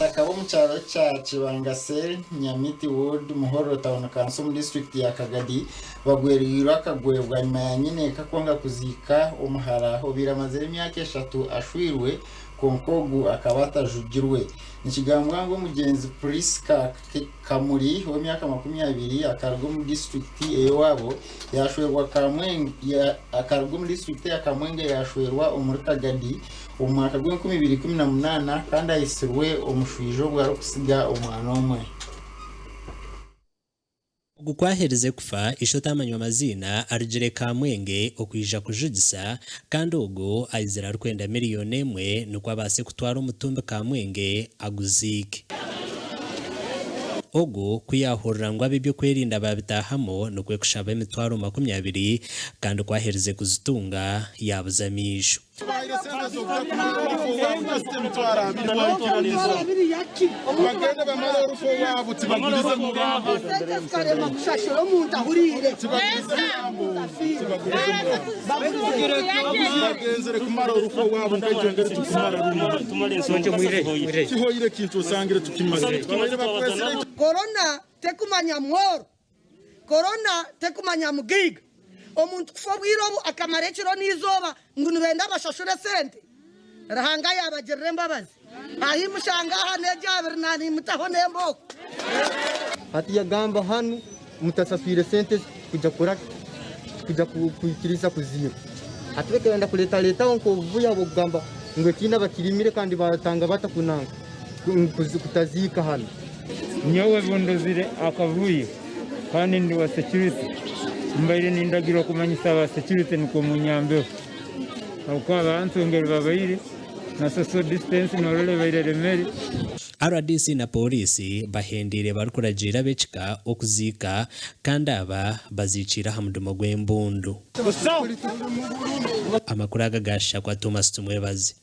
Abataka b'omu kyaro kya Kibanga Cell, Nyamiti Ward, Muhorro Town Council omu disiturikiti ya Kagadi bagwereirwe akagwe bwanyima ya nyineeka kwanga kuziika omuhara obaire amazire emyaka eshatu ashwirwe kwonka ogu akaba atajugirwe. Nikigambwa ngu omugyenzi Prisca Kamuri ow'emyaka 20 akaruga omu disiturikiti ey'owaabo yashwerwa akaruga omu disiturikiti eya Kamwenge yashwerwa omuri Kagadi omu mwaka gw'enkumi ibiri ikumi na munaana kandi aitsirwe omushwija obwo arikutsiga omwana omwe. Ogu ku aherize kufa, ishe otaamanywa maziina arugire Kamwenge okwija kujugisa kandi ogu aizire arikwenda miriyoni emwe nikwo abaase kutwara omutumbi Kamwenge aguziike. Ogu ku yaahurira ngu ab'eby'okwerinda baabitaahamu nikwo kushaba emitwaro 20 kandi ku aherize kuzitunga yaabuza amaisho. Tubahaire sente z'okuza kumara orufu owaabo just 20,000 waikiririza. Bagende bamare orufu owaabo tibagurize murambo. Tibagurize murambo. Tibagurize murambo. Bagenzere kumara orufu owaabo nkaitwe engeri tukumara ruriya. Kihoire ekintu osangire tukimazire. Babaire bakwesire. Korona tekumanya mworo. Korona tekumanya mugaiga. Omuntu kufa obwire obu akamara ekiro n'eizooba ngu nibenda abashashure esente, Ruhanga yaabagirira embabazi. Ahi mushanga aha n'egyo abiri nanimutaho n'embooko. Hati yagamba hanu mutasaswire sente tikuja kukora ki? Tikuja kwikiriza kuziika. Hati bakenda kuletaletaho nk'obuvuyo habw'okugamba ngu ekiina bakirimire kandi batanga bata kunanka kutaziika hanu. Nyowe bundozire akavuyo kandi ndi wa security, mbaire nindagirwa kumanyisa aba security nukwo munyambeho habwokuba abantu engeri babaire na social distance norora ebaire eremere. Rdc na Pooriisi bahendeire barikuragiira ab'ekika okuziika kandi aba baziikiire aha mudumo gw'embundu. Amakuru aga gaashishakwa Thomas Tumwebaze.